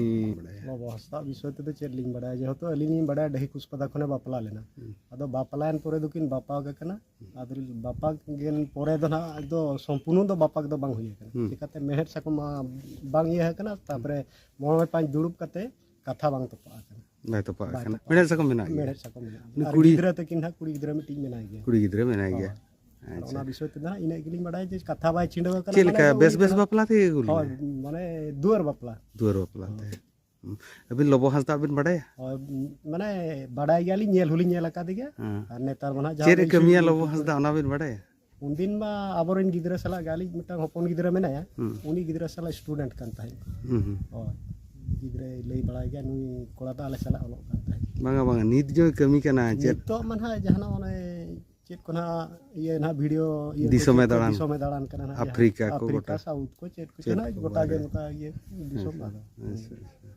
ᱵᱟᱵᱟ ᱦᱟᱸᱥᱫᱟ ᱵᱤᱥᱚᱭ ᱛᱮᱫᱚ ᱪᱮᱫ ᱞᱤᱧ ᱵᱟᱲᱟᱭᱟ, ᱡᱮᱦᱮᱛᱩ ᱟᱹᱞᱤᱧ ᱞᱤᱧ ᱵᱟᱲᱟᱭᱟ ᱰᱟᱹᱦᱤ ᱠᱩᱥᱯᱟᱫᱟ ᱠᱷᱚᱱᱮ ᱵᱟᱯᱞᱟ ᱞᱮᱱᱟ᱾ ᱦᱩᱸ᱾ ᱟᱫᱚ ᱵᱟᱯᱞᱟᱭᱮᱱ ᱯᱚᱨᱮ ᱫᱚᱠᱤᱱ ᱵᱟᱯᱟᱜ ᱟᱠᱟᱱᱟ᱾ ᱦᱩᱸ᱾ ᱟᱫᱚ ᱵᱟᱯᱟᱜ ᱜᱮᱱ ᱯᱚᱨᱮ ᱫᱚ ᱱᱟᱦᱟᱜ ᱫᱚ ᱥᱚᱢᱯᱩᱨᱱᱚ ᱫᱚ ᱵᱟᱯᱟᱜ ᱫᱚ ᱵᱟᱝ ᱦᱩᱭ ᱟᱠᱟᱱᱟ᱾ ᱦᱩᱸ᱾ ᱪᱤᱠᱟᱹᱛᱮ ᱢᱮᱲᱦᱮᱫ ᱥᱟᱠᱚᱢ ᱢᱟ ᱵᱟᱝ ᱤᱭᱟᱹ ᱟᱠᱟᱱᱟ, ᱛᱟᱯᱚᱨᱮ ᱢᱚᱬᱮ ᱯᱟᱸᱪ ᱫᱩᱲᱩᱵ ᱠᱟᱛᱮ ᱠᱟᱛᱷᱟ ᱵᱟᱝ ᱛᱚᱯᱟᱜ ᱟᱠᱟᱱᱟ᱾ ᱵᱟᱭ ᱛᱚᱯᱟᱜ ᱵᱟᱭ ᱟᱠᱟᱱᱟ᱾ ᱛᱚᱯᱟᱜ ᱢᱮᱲᱦᱮᱫ ᱟᱠᱟᱱᱟ᱾ ᱥᱟᱠᱚᱢ ᱢᱮᱱᱟᱜ ᱜᱮᱭᱟ᱾ ᱢᱮᱲᱦᱮᱫ ᱥᱟᱠᱚᱢ ᱢᱮᱱᱟᱜᱼᱟ᱾ ᱩᱱᱤ ᱟᱨ ᱠᱩᱲᱤ ᱜᱤᱫᱽᱨᱟᱹ ᱛᱟᱹᱠᱤᱱ ᱦᱟᱸᱜ ᱠᱩᱲᱤ ᱜᱤᱫᱽᱨᱟᱹ ᱢᱤᱫᱴᱤᱡ ᱢᱮᱱᱟᱭ ᱜᱮᱭᱟ᱾ ᱠᱩᱲᱤ ᱜᱤᱫᱽᱨᱟᱹ ᱢᱮᱱᱟᱭ ᱦᱳᱭ᱾ ᱜᱮᱭᱟ᱾ ᱟᱪᱪᱷᱟ᱾ ᱚᱱᱟ ᱵᱤᱥᱚᱭ ᱛᱮᱫᱚ ᱦᱟᱸᱜ ᱤᱱᱟᱹᱜ ᱜᱮᱞᱤᱧ ᱵᱟᱲᱟᱭᱟ ᱡᱮ ᱠᱟᱛᱷᱟ ᱵᱟᱭ ᱪᱷᱤᱰᱟᱹᱣ ᱟᱠᱟᱱᱟ, ᱪᱮᱫ ᱢᱟᱱᱮ ᱞᱮᱠᱟ ᱫᱚ ᱵᱮᱥ ᱩᱱᱤ ᱵᱮᱥ ᱫᱚ ᱵᱟᱯᱞᱟ ᱛᱮᱜᱮ ᱠᱚ ᱦᱳᱭ, ᱞᱟᱹᱭᱟ? ᱢᱟᱱᱮ ᱫᱩᱣᱟᱹᱨ ᱵᱟᱯᱞᱟ᱾ ᱫᱩᱣᱟᱹᱨ ᱵᱟᱯᱞᱟ ᱦᱳᱭ᱾ ᱛᱮ᱾ ᱦᱩᱸ᱾ ᱟᱹᱵᱤᱱ ᱞᱚᱵᱚ ᱦᱟᱸᱥᱫᱟ ᱵᱤᱱ ᱵᱟᱲᱟᱭᱟ? ᱦᱳᱭ, ᱢᱟᱱᱮ ᱵᱟᱰᱟᱭ ᱜᱮᱭᱟᱞᱤᱧ, ᱧᱮᱞ ᱦᱚᱸᱞᱤᱧ ᱧᱮᱞ ᱟᱠᱟᱫᱮ ᱜᱮᱭᱟ᱾ ᱦᱮᱸ᱾ ᱟᱨ ᱱᱮᱛᱟᱨ ᱢᱟ ᱱᱟᱦᱟᱜ ᱡᱟᱦᱟᱸ ᱪᱮᱫ ᱮ ᱵᱮᱱ ᱠᱟᱹᱢᱤᱭᱟ ᱥᱩᱨ ᱞᱚᱵᱚ ᱦᱟᱸᱥᱫᱟ, ᱚᱱᱟ ᱵᱤᱱ ᱵᱟᱲᱟᱭᱟ? ᱩᱱᱫᱤᱱ ᱢᱟ ᱟᱵᱚᱨᱮᱱ ᱜᱤᱫᱽᱨᱟᱹ ᱥᱟᱞᱟᱜ ᱜᱮ, ᱟᱹᱞᱤᱧ ᱢᱤᱫᱴᱟᱝ ᱦᱚᱯᱚᱱ ᱜᱤᱫᱽᱨᱟᱹ ᱢᱮᱱᱟᱭᱟ, ᱦᱩᱸ᱾ ᱩᱱᱤ ᱜᱤᱫᱽᱨᱟᱹ ᱥᱟᱞᱟᱜ ᱥᱴᱩᱰᱮᱱᱴ ᱠᱟᱱ ᱛᱟᱦᱮᱸᱫ᱾ ᱦᱩᱸ, ᱦᱩᱸ᱾ ᱦᱳᱭ, ᱜᱤᱫᱽᱨᱟᱹᱭ ᱞᱟᱹᱭ ᱵᱟᱲᱟᱭ ᱜᱮᱭᱟ, ᱱᱩᱭ ᱠᱚᱲᱟ ᱫᱚ ᱟᱞᱮ ᱥᱟᱞᱟᱜ ᱚᱞᱚᱜ ᱠᱟᱱ ᱛᱟᱦᱮᱸᱫ᱾ ᱵᱟᱝᱟ, ᱵᱟᱝᱟ, ᱱᱤᱛ ᱡᱚᱭ ᱠᱟᱹᱢᱤ ᱠᱟᱱᱟ ᱪᱮᱫ? ᱱᱤᱛᱚᱜ ᱢᱟ ᱱᱟᱦᱟᱜ ᱡᱟᱦᱟᱱᱟᱜ ᱚᱱᱮ ᱪᱮᱫ ᱠᱚ ᱱᱟᱦᱟᱜ ᱤᱭᱟᱹ ᱱᱟᱦᱟᱜ ᱵᱷᱤᱰᱤᱭᱳ ᱤᱭᱟᱹ ᱠᱚ ᱫᱤᱥᱚᱢᱮ ᱪᱮᱫ ᱠᱚ ᱫᱟᱬᱟᱱ᱾ ᱫᱤᱥᱚᱢᱮ ᱫᱟᱬᱟᱱ ᱠᱟᱱᱟ ᱱᱟᱦᱟᱜ, ᱡᱟᱦᱟᱸ ᱟᱯᱷᱨᱤᱠᱟ ᱠᱚ ᱟᱯᱷᱨᱤᱠᱟ, ᱜᱚᱴᱟ᱾ ᱥᱟᱣᱩᱛᱷ ᱠᱚ ᱪᱮᱫ ᱠᱚ ᱪᱮᱫ ᱪᱚ ᱱᱟᱦᱟᱜ ᱠᱚ ᱜᱚᱴᱟ ᱜᱮ ᱵᱟᱲᱟᱭᱟ᱾ ᱱᱚᱝᱠᱟ ᱤᱭᱟᱹ ᱫᱤᱥᱚᱢ ᱟᱪᱪᱷᱟ, ᱟᱫᱚ᱾ ᱟᱪᱪᱷᱟ, ᱟᱪᱪᱷᱟ᱾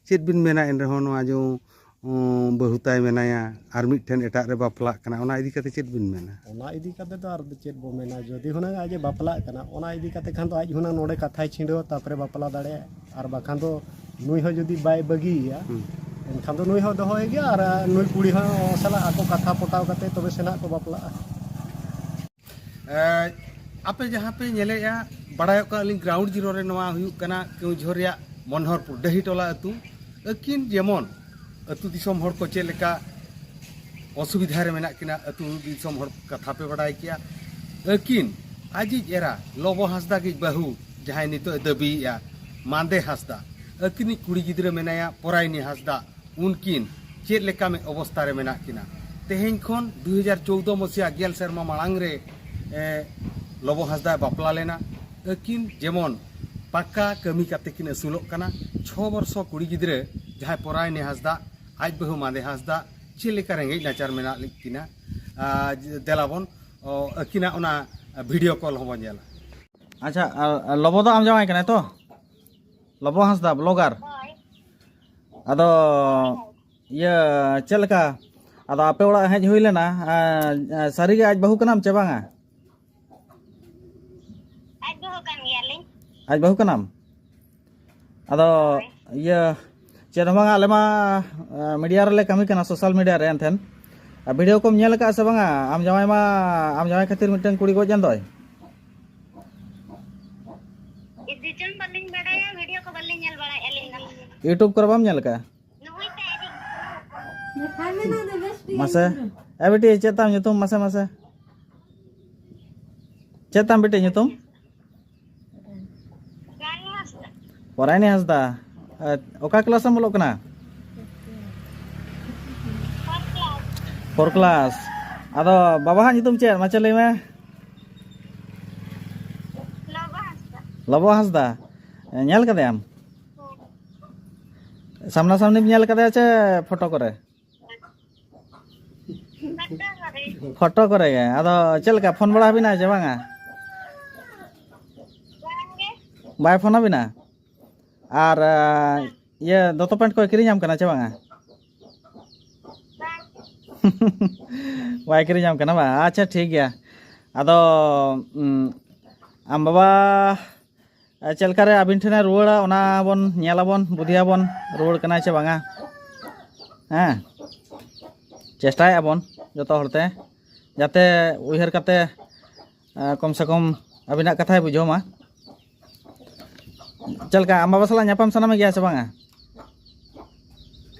ᱪᱮᱫ ᱵᱤᱱ ᱢᱮᱱᱟ ᱮᱱ ᱨᱮᱦᱚᱸ ᱱᱚᱣᱟ ᱡᱮ ᱦᱚᱸ, ᱵᱟᱹᱦᱩ ᱛᱟᱭ ᱢᱮᱱᱟᱭᱟ, ᱟᱨ ᱢᱤᱫᱴᱷᱮᱱ ᱮᱴᱟᱜ ᱨᱮ ᱵᱟᱯᱞᱟᱜ ᱠᱟᱱᱟ, ᱚᱱᱟ ᱤᱫᱤ ᱠᱟᱛᱮ ᱪᱮᱫ ᱵᱤᱱ ᱢᱮᱱᱟ? ᱚᱱᱟ ᱤᱫᱤ ᱠᱟᱛᱮ ᱫᱚ ᱟᱨ ᱪᱮᱫ ᱵᱚ ᱢᱮᱱᱟ? ᱡᱩᱫᱤ ᱦᱩᱱᱟᱹᱝ ᱟᱡ ᱮ ᱵᱟᱯᱞᱟᱜ ᱠᱟᱱᱟ, ᱚᱱᱟ ᱤᱫᱤ ᱠᱟᱛᱮ ᱠᱷᱟᱱ ᱫᱚ ᱟᱡ ᱦᱩᱱᱟᱹᱝ ᱱᱚᱰᱮ ᱠᱟᱛᱷᱟᱭ ᱪᱷᱤᱸᱰᱟᱹᱣᱟ, ᱛᱟᱨᱯᱚᱨᱮ ᱵᱟᱯᱞᱟ ᱫᱟᱲᱮᱭᱟᱜᱼᱟ᱾ ᱟᱨ ᱵᱟᱠᱷᱟᱱ ᱫᱚ ᱱᱩᱭ ᱦᱚᱸ ᱡᱩᱫᱤ ᱵᱟᱭ ᱵᱟᱹᱜᱤᱭᱮᱭᱟ, ᱦᱩᱸ᱾ ᱮᱱᱠᱷᱟᱱ ᱫᱚ ᱱᱩᱭ ᱦᱚᱸ ᱫᱚᱦᱚᱭᱮ ᱜᱮᱭᱟ, ᱟᱨ ᱱᱩᱭ ᱠᱩᱲᱤ ᱦᱚᱸ ᱥᱟᱞᱟᱜ ᱟᱠᱚ ᱠᱟᱛᱷᱟ ᱯᱚᱴᱟᱣ ᱠᱟᱛᱮ ᱛᱚᱵᱮ ᱥᱮ ᱱᱟᱜ ᱠᱚ ᱵᱟᱯᱞᱟᱜᱼᱟ᱾ ᱮ, ᱟᱯᱮ ᱡᱟᱦᱟᱸ ᱯᱮ ᱧᱮᱞᱮᱫᱼᱟ, ᱵᱟᱲᱟᱭᱚᱜ ᱠᱟᱱᱟ ᱟᱹᱞᱤᱧ ground zero ᱨᱮ ᱱᱚᱣᱟ ᱦᱩᱭᱩᱜ ᱠᱟᱱᱟ ᱠᱮᱣᱡᱷᱚᱨ ᱨᱮᱭᱟᱜ ᱢᱚᱱᱦᱚᱨᱯᱩᱨ ᱰᱟᱹᱦᱤ ᱴᱚᱞᱟ ᱟᱹᱛᱩ᱾ ᱟᱹᱠᱤᱱ ᱡᱮᱢᱚᱱ ᱟᱹᱛᱩ ᱫᱤᱥᱚᱢ ᱦᱚᱲ ᱠᱚ ᱪᱮᱫ ᱞᱮᱠᱟ ᱚᱥᱩᱵᱤᱫᱷᱟ ᱨᱮ ᱢᱮᱱᱟᱜ ᱠᱤᱱᱟ, ᱟᱹᱛᱩ ᱫᱤᱥᱚᱢ ᱦᱚᱲ ᱠᱟᱛᱷᱟ ᱯᱮ ᱵᱟᱰᱟᱭ ᱠᱮᱭᱟ᱾ ᱟᱹᱠᱤᱱ ᱟᱡᱤᱡ ᱮᱨᱟ ᱞᱚᱵᱚ ᱦᱟᱸᱥᱫᱟ ᱜᱮ ᱵᱟᱹᱦᱩ, ᱡᱟᱦᱟᱸᱭ ᱱᱤᱛᱚᱜ ᱮ ᱫᱟᱹᱵᱤᱭᱮᱫᱼᱟ ᱢᱟᱸᱫᱮ ᱦᱟᱸᱥᱫᱟ, ᱟᱹᱠᱤᱱᱤᱡ ᱠᱩᱲᱤ ᱜᱤᱫᱽᱨᱟᱹ ᱢᱮᱱᱟᱭᱟ ᱯᱚᱨᱟᱭᱱᱤ ᱦᱟᱸᱥᱫᱟ, ᱩᱱᱠᱤᱱ ᱪᱮᱫ ᱞᱮᱠᱟ ᱢᱤᱫ ᱚᱵᱚᱥᱛᱟ ᱨᱮ ᱢᱮᱱᱟᱜ ᱠᱤᱱᱟ᱾ ᱛᱮᱦᱮᱧ ᱠᱷᱚᱱ ᱫᱩ ᱦᱟᱡᱟᱨ ᱪᱳᱣᱫᱚ ᱢᱟᱹᱥᱤᱭᱟ ᱜᱮᱞ ᱥᱮᱨᱢᱟ ᱢᱟᱲᱟᱝ ᱨᱮ, ᱮ, ᱞᱚᱵᱚ ᱦᱟᱸᱥᱫᱟᱭ ᱵᱟᱯᱞᱟ ᱞᱮᱱᱟ᱾ ᱟᱹᱠᱤᱱ ᱡᱮᱢᱚᱱ ᱯᱟᱠᱟ ᱠᱟᱹᱢᱤ ᱠᱟᱛᱮ ᱠᱤᱱ ᱟᱹᱥᱩᱞᱚᱜ ᱠᱟᱱᱟ᱾ ᱪᱷᱚ ᱵᱚᱨᱥᱚ ᱠᱩᱲᱤ ᱜᱤᱫᱽᱨᱟᱹ ᱡᱟᱦᱟᱸᱭ ᱯᱚᱨᱟᱭᱱᱤ ᱦᱟᱸᱥᱫᱟ, ᱟᱡ ᱵᱟᱹᱦᱩ ᱢᱟᱸᱫᱮ ᱦᱟᱸᱥᱫᱟ, ᱪᱮᱫ ᱞᱮᱠᱟ ᱨᱮᱸᱜᱮᱡ ᱱᱟᱪᱟᱨ ᱢᱮᱱᱟᱜ ᱞᱮᱫ ᱠᱤᱱᱟ᱾ ᱟᱨ ᱫᱮᱞᱟ ᱵᱚᱱ, ᱚ, ᱟᱹᱠᱤᱱᱟᱜ ᱚᱱᱟ video call ᱦᱚᱸᱵᱚᱱ ᱧᱮᱞᱟ᱾ ᱟᱪᱪᱷᱟ, ᱟᱨ ᱞᱚᱵᱚ ᱫᱚ ᱟᱢ ᱡᱟᱶᱟᱭ ᱠᱟᱱᱟᱭ ᱛᱚ? ᱞᱚᱵᱚ ᱦᱟᱸᱥᱫᱟ, blogger᱾ ᱦᱳᱭ᱾ ᱟᱫᱚ ᱤᱭᱟᱹ, ᱪᱮᱫ ᱞᱮᱠᱟ? ᱟᱫᱚ ᱟᱯᱮ ᱚᱲᱟᱜ ᱦᱮᱡ ᱦᱩᱭ ᱞᱮᱱᱟ, ᱟᱨ, ᱟᱨ ᱥᱟᱹᱨᱤᱜᱮ ᱟᱡ ᱵᱟᱹᱦᱩ ᱠᱟᱱᱟᱢ ᱪᱮ ᱵᱟᱝᱟ? ᱟᱡ ᱵᱟᱹᱦᱩ ᱠᱟᱱ ᱜᱮᱭᱟᱞᱤᱧ᱾ ᱟᱡ ᱵᱟᱹᱦᱩ ᱠᱟᱱᱟᱢ? ᱟᱫᱚ ᱦᱳᱭ᱾ ᱤᱭᱟᱹ, ᱪᱮᱫ ᱦᱚᱸ ᱵᱟᱝᱟ, ᱟᱞᱮ ᱢᱟ, ᱟ, media ᱨᱮᱞᱮ ᱠᱟᱹᱢᱤ ᱠᱟᱱᱟ, social media ᱨᱮ᱾ ᱮᱱᱛᱮᱱ, ᱟᱨ video ᱠᱚᱢ ᱧᱮᱞ ᱟᱠᱟᱫᱼᱟ ᱥᱮ ᱵᱟᱝᱟ? ᱟᱢ ᱡᱟᱶᱟᱭ ᱢᱟ, ᱟᱢ ᱡᱟᱶᱟᱭ ᱠᱷᱟᱹᱛᱤᱨ ᱢᱤᱫᱴᱟᱝ ᱠᱩᱲᱤ ᱜᱚᱡ ᱮᱱ ᱫᱚᱭ᱾ ᱤᱫᱤ ᱪᱚᱝ ᱵᱟᱹᱞᱤᱧ ᱵᱟᱰᱟᱭᱟ, video ᱠᱚ ᱵᱟᱹᱞᱤᱧ ᱧᱮᱞ ᱵᱟᱲᱟᱭᱮᱫᱼᱟ ᱟᱹᱞᱤᱧ ᱫᱚ᱾ YouTube ᱠᱚᱨᱮ ᱵᱟᱢ ᱧᱮᱞ ᱟᱠᱟᱫᱼᱟ? ᱱᱩᱭ ᱛᱮ ᱟᱹᱰᱤ ᱢᱟᱥᱮ, ᱮ ᱵᱤᱴᱤ, ᱪᱮᱫ ᱛᱟᱢ ᱧᱩᱛᱩᱢ? ᱢᱟᱥᱮ, ᱢᱟᱥᱮ᱾ ᱪᱮᱫ ᱛᱟᱢ ᱵᱤᱴᱤ ᱧᱩᱛᱩᱢ? ᱨᱟᱱᱤ ᱦᱟᱸᱥᱫᱟ᱾ ᱯᱚᱨᱟᱭᱱᱤ ᱦᱟᱸᱥᱫᱟ᱾ ᱮ, ᱚᱠᱟ class ᱮᱢ ᱚᱞᱚᱜ ᱠᱟᱱᱟ? Four class᱾ Four class᱾ ᱟᱫᱚ ᱵᱟᱵᱟᱣᱟᱜ ᱧᱩᱛᱩᱢ ᱪᱮᱫ? ᱢᱟᱥᱮ ᱞᱟᱹᱭ ᱢᱮ᱾ ᱞᱚᱵᱚ ᱦᱟᱸᱥᱫᱟ᱾ ᱞᱚᱵᱚ ᱦᱟᱸᱥᱫᱟ᱾ ᱮ, ᱧᱮᱞ ᱠᱟᱫᱮᱭᱟᱢ? ᱦᱳᱭ᱾ ᱥᱟᱢᱱᱟ ᱥᱟᱢᱱᱤᱢ ᱧᱮᱞ ᱠᱟᱫᱮᱭᱟ ᱪᱮ ᱯᱷᱳᱴᱳ ᱠᱚᱨᱮ? ᱯᱷᱳᱴᱳ ᱠᱚᱨᱮ᱾ ᱯᱷᱳᱴᱳ ᱠᱚᱨᱮ ᱜᱮ᱾ ᱟᱫᱚ ᱪᱮᱫ ᱞᱮᱠᱟ, ᱯᱷᱳᱱ ᱵᱟᱲᱟ ᱟᱹᱵᱤᱱᱟ ᱪᱮ ᱵᱟᱝᱟ? ᱵᱟᱝ ᱜᱮ᱾ ᱵᱟᱭ ᱯᱷᱳᱱ ᱟᱹᱵᱤᱱᱟ? ᱟᱨ, ᱟ, ᱤᱭᱟᱹ, ᱫᱚᱛᱚ ᱯᱮᱱᱴ ᱠᱚᱭ ᱠᱤᱨᱤᱧ ᱟᱢ ᱠᱟᱱᱟ ᱪᱮ ᱵᱟᱝᱟ? ᱵᱟᱭ ᱠᱤᱨᱤᱧᱟᱢ ᱠᱟᱱᱟ ᱵᱟᱝ? ᱟᱪᱪᱷᱟ, ᱴᱷᱤᱠ ᱜᱮᱭᱟ᱾ ᱟᱫᱚ ᱩᱸ, ᱟᱢ ᱵᱟᱵᱟ ᱪᱮᱫ ᱞᱮᱠᱟᱨᱮ ᱟᱹᱵᱤᱱ ᱴᱷᱮᱱᱮ ᱨᱩᱣᱟᱹᱲᱟ, ᱚᱱᱟ ᱵᱚᱱ ᱧᱮᱞᱟᱵᱚᱱ, ᱵᱩᱫᱷᱤᱭᱟᱵᱚᱱ, ᱨᱩᱣᱟᱹᱲ ᱠᱟᱱᱟᱭ ᱥᱮ ᱵᱟᱝᱟ᱾ ᱦᱮᱸ, ᱪᱮᱥᱴᱟᱭᱮᱫᱼᱟ ᱵᱚᱱ ᱡᱚᱛᱚ ᱦᱚᱲᱛᱮ, ᱡᱟᱛᱮ ᱩᱭᱦᱟᱹᱨ ᱠᱟᱛᱮ, ᱮ, ᱠᱚᱢ ᱥᱮ ᱠᱚᱢ ᱟᱹᱵᱤᱱᱟᱜ ᱠᱟᱛᱷᱟᱭ ᱵᱩᱡᱷᱟᱹᱣ ᱢᱟ᱾ ᱪᱮᱫ ᱞᱮᱠᱟ, ᱟᱢ ᱵᱟᱵᱟ ᱥᱟᱞᱟᱜ ᱧᱟᱯᱟᱢ ᱥᱟᱱᱟ ᱢᱮ ᱜᱮᱭᱟ ᱥᱮ ᱵᱟᱝᱟ?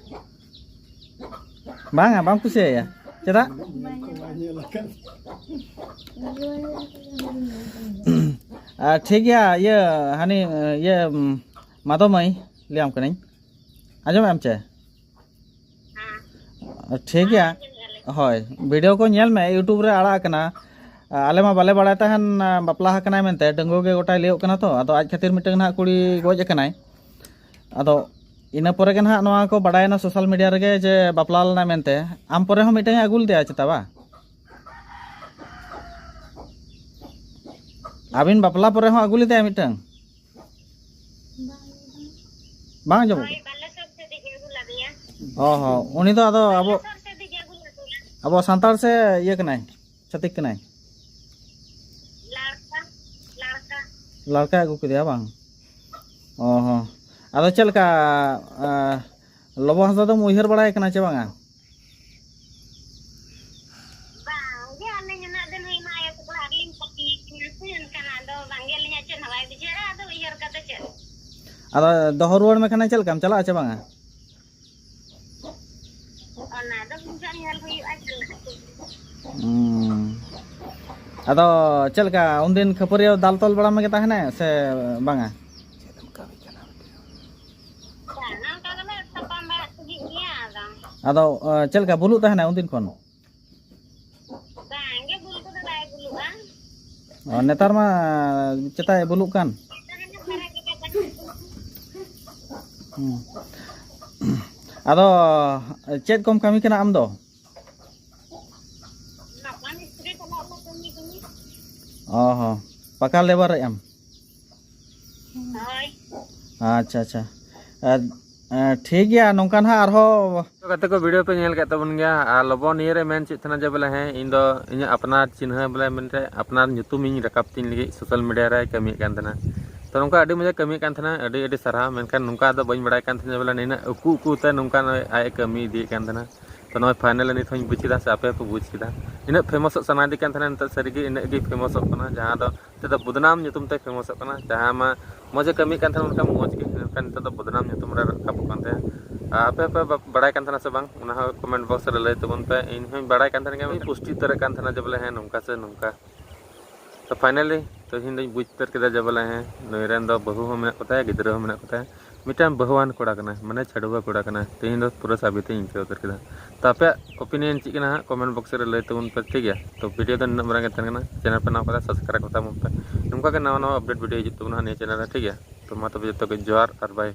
ᱵᱟᱝᱟ, ᱵᱟᱢ ᱠᱩᱥᱤᱭᱟᱭᱟ? ᱪᱮᱫᱟᱜ? ᱟᱨ ᱴᱷᱤᱠ ᱜᱮᱭᱟ, ᱤᱭᱟᱹ, ᱦᱟᱹᱱᱤ, ᱤᱭᱟᱹ, ᱢᱟᱫᱚ ᱢᱟᱹᱭ, ᱞᱟᱹᱭᱟᱢ ᱠᱟᱹᱱᱟᱹᱧ, ᱟᱸᱡᱚᱢᱮᱫ ᱟᱢ ᱪᱮ? ᱴᱷᱤᱠ ᱜᱮᱭᱟ᱾ ᱦᱳᱭ, ᱵᱷᱤᱰᱤᱭᱳ ᱠᱚ ᱧᱮᱞ ᱢᱮ, YouTube ᱨᱮ ᱟᱲᱟᱜ ᱟᱠᱟᱱᱟ᱾ ᱟᱞᱮ ᱢᱟ ᱵᱟᱞᱮ ᱵᱟᱲᱟᱭ ᱛᱟᱦᱮᱱ, ᱵᱟᱯᱞᱟ ᱟᱠᱟᱱᱟᱭ ᱢᱮᱱᱛᱮ᱾ ᱰᱟᱺᱜᱩᱣᱟᱹ ᱜᱮ ᱜᱚᱴᱟᱭ ᱞᱟᱹᱭᱚᱜ ᱠᱟᱱᱟ ᱛᱚ᱾ ᱟᱫᱚ ᱟᱡ ᱠᱷᱟᱹᱛᱤᱨ ᱢᱤᱫᱴᱟᱝ ᱱᱟᱦᱟᱜ ᱠᱩᱲᱤ ᱜᱚᱡ ᱟᱠᱟᱱᱟᱭ᱾ ᱟᱫᱚ ᱤᱱᱟᱹ ᱯᱚᱨᱮ ᱜᱮ ᱱᱟᱦᱟᱜ ᱱᱚᱣᱟ ᱠᱚ ᱵᱟᱲᱟᱭᱮᱱᱟ ᱥᱳᱥᱟᱞ ᱢᱤᱰᱤᱭᱟ ᱨᱮᱜᱮ ᱡᱮ ᱵᱟᱯᱞᱟ ᱞᱮᱱᱟᱭ ᱢᱮᱱᱛᱮ᱾ ᱟᱢ ᱯᱚᱨᱮ ᱦᱚᱸ ᱢᱤᱫᱴᱟᱝ ᱮ ᱟᱹᱜᱩ ᱞᱮᱫᱮᱭᱟ ᱪᱮᱛᱟ ᱵᱟ? ᱟᱹᱵᱤᱱ ᱵᱟᱯᱞᱟ ᱯᱚᱨᱮ ᱦᱚᱸ ᱟᱹᱜᱩ ᱞᱮᱫᱮᱭᱟ ᱢᱤᱫᱴᱟᱝ? ᱵᱟᱝ ᱟᱸᱡᱚᱢᱚᱜ ᱦᱳᱭ, ᱠᱟᱱᱟ? ᱵᱟᱞᱮᱥᱚᱨ ᱥᱮᱫ ᱤᱧ ᱟᱹᱜᱩ ᱞᱮᱫᱮᱭᱟ᱾ ᱚ ᱦᱚᱸ, ᱩᱱᱤ ᱫᱚ ᱟᱫᱚ ᱟᱵᱚ, ᱵᱟᱞᱮᱥᱚᱨ ᱥᱮᱫ ᱤᱧ ᱟᱹᱜᱩ ᱞᱮᱫᱮᱭᱟ᱾ ᱟᱵᱚ ᱥᱟᱱᱛᱟᱲ ᱥᱮ ᱤᱭᱟᱹ ᱠᱟᱱᱟᱭ, ᱪᱷᱟᱹᱛᱤᱠ ᱠᱟᱱᱟᱭ? ᱞᱟᱲᱠᱟ, ᱞᱟᱲᱠᱟ᱾ ᱞᱟᱲᱠᱟᱭ ᱟᱹᱜᱩ ᱠᱮᱫᱮᱭᱟ ᱵᱟᱝ? ᱚ ᱦᱚᱸ᱾ ᱟᱫᱚ ᱪᱮᱫ ᱞᱮᱠᱟ, ᱟ, ᱞᱚᱵᱚ ᱦᱟᱸᱥᱫᱟ ᱫᱚᱢ ᱩᱭᱦᱟᱹᱨ ᱵᱟᱲᱟᱭ ᱠᱟᱱᱟ ᱪᱮ ᱵᱟᱝᱟ? ᱵᱟᱝᱜᱮ, ᱟᱹᱞᱤᱧ ᱩᱱᱟᱹᱜ ᱫᱤᱱ ᱦᱩᱭᱱᱟ ᱟᱭᱳ ᱛᱟᱠᱚ ᱚᱲᱟᱜ ᱨᱮᱞᱤᱧ ᱛᱟᱦᱮᱸ ᱠᱟᱱᱟ ᱥᱮ, ᱮᱱᱠᱷᱟᱱ ᱟᱫᱚ ᱵᱟᱝᱜᱮ ᱟᱹᱞᱤᱧᱟᱜ ᱪᱮᱫ ᱦᱚᱸ ᱵᱟᱭ ᱵᱩᱡᱷᱟᱹᱜᱼᱟ, ᱟᱫᱚ ᱩᱭᱦᱟᱹᱨ ᱠᱟᱛᱮ ᱪᱮᱫ? ᱟᱫᱚ ᱫᱚᱦᱚ ᱨᱩᱣᱟᱹᱲ ᱢᱮ ᱠᱷᱟᱱ ᱪᱮᱫ ᱞᱮᱠᱟᱢ ᱪᱟᱞᱟᱜᱼᱟ ᱪᱮ ᱵᱟᱝᱟ? ᱚᱱᱟ ᱫᱚ ᱵᱩᱡᱷᱟᱹᱣ ᱧᱮᱞ ᱦᱩᱭᱩᱜᱼᱟ, ᱪᱟᱞᱟᱜ ᱟᱹᱧ᱾ ᱦᱩᱸ᱾ ᱟᱫᱚ ᱪᱮᱫ ᱞᱮᱠᱟ ᱩᱱᱫᱤᱱ ᱠᱷᱟᱹᱯᱟᱹᱨᱤ ᱫᱟᱞ ᱛᱚᱞ ᱵᱟᱲᱟ ᱢᱮᱜᱮ ᱛᱟᱦᱮᱱᱟᱭ ᱥᱮ ᱵᱟᱝᱟ? ᱵᱟᱝᱟ, ᱚᱱᱠᱟ ᱫᱚᱞᱮ ᱛᱟᱯᱟᱢ ᱵᱟᱲᱟᱜ ᱛᱟᱦᱮᱸᱫ ᱜᱮᱭᱟ, ᱟᱫᱚ᱾ ᱟᱫᱚ, ᱮ, ᱪᱮᱫ ᱞᱮᱠᱟ ᱵᱩᱞᱩᱜ ᱛᱟᱦᱮᱱᱟᱭ ᱩᱱᱫᱤᱱ ᱠᱷᱚᱱ? ᱵᱟᱝᱜᱮ, ᱵᱩᱞ ᱠᱚᱫᱚ ᱵᱟᱭ ᱵᱩᱞᱩᱜᱼᱟ᱾ ᱚ, ᱱᱮᱛᱟᱨ ᱢᱟ ᱪᱮᱛᱟᱭ ᱵᱩᱞᱩᱜ ᱠᱟᱱ᱾ ᱛᱟᱦᱮᱱᱟ ᱫᱷᱟᱨᱟ ᱜᱮ ᱵᱟᱵᱟ᱾ ᱦᱩᱸ᱾ ᱟᱫᱚ ᱪᱮᱫ ᱠᱚᱢ ᱠᱟᱹᱢᱤ ᱠᱟᱱᱟ ᱟᱢ ᱫᱚ? ᱱᱚᱣᱟ ᱢᱤᱥᱛᱨᱤ ᱥᱟᱞᱟᱜ ᱞᱮ ᱠᱟᱹᱢᱤ ᱠᱟᱱᱟ᱾ ᱚ ᱦᱚᱸ, ᱯᱟᱠᱟ ᱞᱮᱵᱟᱨᱮᱫ ᱟᱢ? ᱦᱳᱭ᱾ ᱟᱪᱪᱷᱟ, ᱟᱪᱪᱷᱟ᱾ ᱟᱨ ᱮᱸ, ᱴᱷᱤᱠ ᱜᱮᱭᱟ, ᱱᱚᱝᱠᱟ ᱱᱟᱦᱟᱜ ᱟᱨᱦᱚᱸ᱾ ᱛᱚ ᱜᱟᱛᱮ ᱠᱚ, ᱵᱷᱤᱰᱤᱭᱳ ᱯᱮ ᱧᱮᱞ ᱠᱮᱫ ᱛᱟᱵᱚᱱ ᱜᱮᱭᱟ, ᱟᱨ ᱞᱚᱵᱚ ᱱᱤᱭᱟᱹ ᱨᱮ ᱢᱮᱱ ᱪᱮᱫ ᱛᱟᱦᱮᱱᱟ ᱡᱮ ᱵᱚᱞᱮ, ᱦᱮᱸ, ᱤᱧ ᱫᱚ ᱤᱧᱟᱹᱜ ᱟᱯᱱᱟᱨ ᱪᱤᱱᱦᱟᱹ ᱵᱚᱞᱮ ᱢᱮᱱᱛᱮ ᱟᱯᱱᱟᱨ ᱧᱩᱛᱩᱢ ᱤᱧ ᱨᱟᱠᱟᱵ ᱛᱤᱧ ᱞᱟᱹᱜᱤᱫ ᱥᱳᱥᱟᱞ ᱢᱤᱰᱤᱭᱟ ᱨᱮᱭ ᱠᱟᱹᱢᱤᱭᱮᱫ ᱠᱟᱱ ᱛᱟᱦᱮᱱᱟ᱾ ᱛᱚ ᱱᱚᱝᱠᱟ ᱟᱹᱰᱤ ᱢᱚᱡᱽ ᱮ ᱠᱟᱹᱢᱤᱭᱮᱫ ᱠᱟᱱ ᱛᱟᱦᱮᱱᱟ, ᱟᱹᱰᱤ ᱟᱹᱰᱤ ᱥᱟᱨᱦᱟᱣ᱾ ᱢᱮᱱᱠᱷᱟᱱ ᱱᱚᱝᱠᱟ ᱫᱚ ᱵᱟᱹᱧ ᱵᱟᱲᱟᱭ ᱠᱟᱱ ᱛᱟᱦᱮᱱᱟ ᱵᱚᱞᱮ ᱱᱤᱱᱟᱹᱜ ᱩᱠᱩ ᱩᱠᱩ ᱛᱮ ᱱᱚᱝᱠᱟ ᱱᱚᱜᱼᱚᱭ ᱟᱡ ᱮ ᱠᱟᱹᱢᱤ ᱤᱫᱤᱭᱮᱫ ᱠᱟᱱ ᱛᱟᱦᱮᱱᱟ᱾ ᱛᱚ ᱱᱚᱜᱼᱚᱭ ᱯᱷᱟᱭᱱᱟᱞ ᱱᱤᱛ ᱦᱚᱸᱧ ᱵᱩᱡᱽ ᱠᱮᱫᱟ, ᱥᱮ ᱟᱯᱮ ᱦᱚᱸᱯᱮ ᱵᱩᱡᱽ ᱠᱮᱫᱟ᱾ ᱤᱱᱟᱹᱜ ᱯᱷᱮᱢᱟᱥᱚᱜ ᱥᱟᱱᱟᱭᱮᱫᱮ ᱠᱟᱱ ᱛᱟᱦᱮᱱᱟ, ᱱᱤᱛᱚᱜ ᱥᱟᱹᱨᱤᱜᱮ ᱤᱱᱟᱹᱜ ᱜᱮ ᱯᱷᱮᱢᱟᱥᱚᱜ ᱠᱟᱱᱟ, ᱡᱟᱦᱟᱸ ᱫᱚ ᱱᱤᱛᱚᱜ ᱫᱚ ᱵᱚᱫᱱᱟᱢ ᱧᱩᱛᱩᱢ ᱛᱮ ᱯᱷᱮᱢᱟᱥᱚᱜ ᱠᱟᱱᱟ᱾ ᱡᱟᱦᱟᱸ ᱢᱟ ᱢᱚᱡᱽ ᱮ ᱠᱟᱹᱢᱤᱭᱮᱫ ᱠᱟᱱ ᱛᱟᱦᱮᱱᱟ ᱚᱱᱠᱟ ᱢᱚᱡᱽ ᱜᱮ, ᱢᱮᱱᱠᱷᱟᱱ ᱱᱤᱛᱚᱜ ᱫᱚ ᱵᱚᱫᱱᱟᱢ ᱧᱩᱛᱩᱢ ᱨᱮ ᱨᱟᱠᱟᱵᱚᱜ ᱠᱟᱱ ᱛᱟᱭᱟ᱾ ᱟᱨ ᱟᱯᱮ ᱯᱮ ᱵᱟ- ᱵᱟᱲᱟᱭ ᱠᱟᱱ ᱛᱟᱦᱮᱱᱟ ᱥᱮ ᱵᱟᱝ, ᱚᱱᱟ ᱦᱚᱸ ᱠᱚᱢᱮᱱᱴ ᱵᱚᱠᱥ ᱨᱮ ᱞᱟᱹᱭ ᱛᱟᱵᱚᱱ ᱯᱮ᱾ ᱤᱧ ᱦᱚᱸᱧ ᱵᱟᱲᱟᱭ ᱠᱟᱱ ᱛᱟᱦᱮᱱ ᱜᱮᱭᱟ, ᱯᱩᱥᱴᱤ ᱩᱛᱟᱹᱨᱮᱫ ᱠᱟᱱ ᱛᱟᱦᱮᱱᱟ ᱡᱮ ᱵᱚᱞᱮ ᱦᱮᱸ ᱱᱚᱝᱠᱟ ᱥᱮ ᱱᱚᱝᱠᱟ᱾ ᱛᱚ ᱯᱷᱟᱭᱱᱟᱞᱤ ᱛᱮᱦᱮᱧ ᱫᱚᱧ ᱵᱩᱡᱽ ᱩᱛᱟᱹᱨ ᱠᱮᱫᱟ ᱡᱮ ᱵᱚᱞᱮ ᱦᱮᱸ, ᱱᱩᱭ ᱨᱮᱱ ᱫᱚ ᱵᱟᱹᱦᱩ ᱦᱚᱸ ᱢᱮᱱᱟᱜ ᱠᱚᱛᱟᱭᱟ, ᱜᱤᱫᱽᱨᱟᱹ ᱦᱚᱸ ᱢᱮᱱᱟᱜ ᱠᱚᱛᱟᱭᱟ, ᱢᱤᱫᱴᱟᱝ ᱵᱟᱹᱦᱩᱣᱟᱱ ᱠᱚᱲᱟ ᱠᱟᱱᱟᱭ, ᱢᱟᱱᱮ ᱪᱷᱟᱹᱰᱣᱟᱹ ᱠᱚᱲᱟ ᱠᱟᱱᱟᱭ᱾ ᱛᱮᱦᱮᱧ ᱫᱚ ᱯᱩᱨᱟᱹ ᱥᱟᱵᱤᱛ ᱤᱧ ᱟᱹᱭᱠᱟᱹᱣ ᱩᱛᱟᱹᱨ ᱠᱮᱫᱟ᱾ ᱛᱚ ᱟᱯᱮᱭᱟᱜ ᱚᱯᱤᱱᱤᱭᱚᱱ ᱪᱮᱫ ᱠᱟᱱᱟ ᱦᱟᱸᱜ, ᱠᱚᱢᱮᱱᱴ ᱵᱚᱠᱥ ᱨᱮ ᱞᱟᱹᱭ ᱛᱟᱵᱚᱱ ᱯᱮ, ᱴᱷᱤᱠ ᱜᱮᱭᱟ? ᱛᱚ ᱵᱷᱤᱰᱤᱭᱳ ᱫᱚ ᱱᱤᱱᱟᱹᱜ ᱢᱟᱨᱟᱝ ᱜᱮ ᱛᱟᱦᱮᱸ ᱠᱟᱱᱟ᱾ ᱪᱮᱱᱮᱞ ᱯᱮ ᱱᱟᱣᱟ ᱠᱟᱫᱟ, ᱥᱟᱵᱥᱠᱨᱟᱭᱤᱵ ᱠᱟᱛᱟ ᱵᱚᱱ ᱯᱮ᱾ ᱱᱚᱝᱠᱟ ᱜᱮ ᱱᱟᱣᱟ ᱱᱟᱣᱟ ᱟᱯᱰᱮᱴ ᱵᱷᱤᱰᱤᱭᱳ ᱦᱤᱡᱩᱜ ᱛᱟᱵᱚᱱᱟ ᱦᱟᱸᱜ ᱱᱤᱭᱟᱹ ᱪᱮᱱᱮᱞ ᱨᱮ, ᱴᱷᱤᱠ ᱜᱮᱭᱟ? ᱛᱚ ᱢᱟ ᱛᱚᱵᱮ ᱡᱚᱛᱚ ᱜᱮ ᱡᱚᱦᱟᱨ ᱟᱨ ᱵᱟᱭ᱾